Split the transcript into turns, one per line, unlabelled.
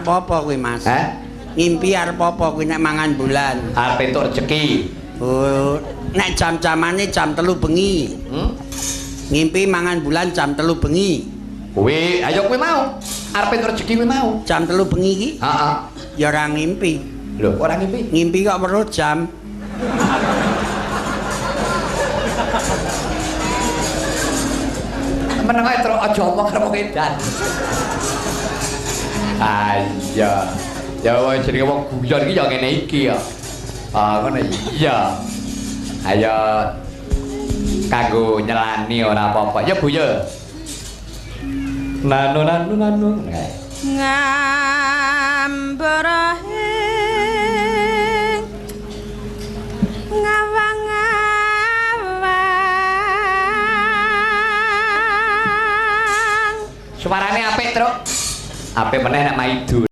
arep apa kuwi, Mas?
Hah?
Ngimpi arep apa kuwi nek mangan bulan?
Arep entuk rezeki.
Oh, nek jam-jamane jam 3 bengi. Ngimpi mangan bulan jam 3 bengi.
Kuwi, ayo kuwi mau. Arep entuk rezeki kuwi mau.
Jam 3 bengi iki?
Heeh.
Ya ora ngimpi.
Lho, ora ngimpi?
Ngimpi kok weruh jam.
Meneng ae terus aja omong karo wong edan. Ah iya. Ya wong jenenge wong guyon iki ya ngene iki ya. Ah ngono iya. Ayo kanggo nyelani ora apa-apa. Ya Bu ya. Nanu nanu nanu.
Ngambarahe ngawang-awang.
Suarane apik, Truk. Apik meneh nek maidu.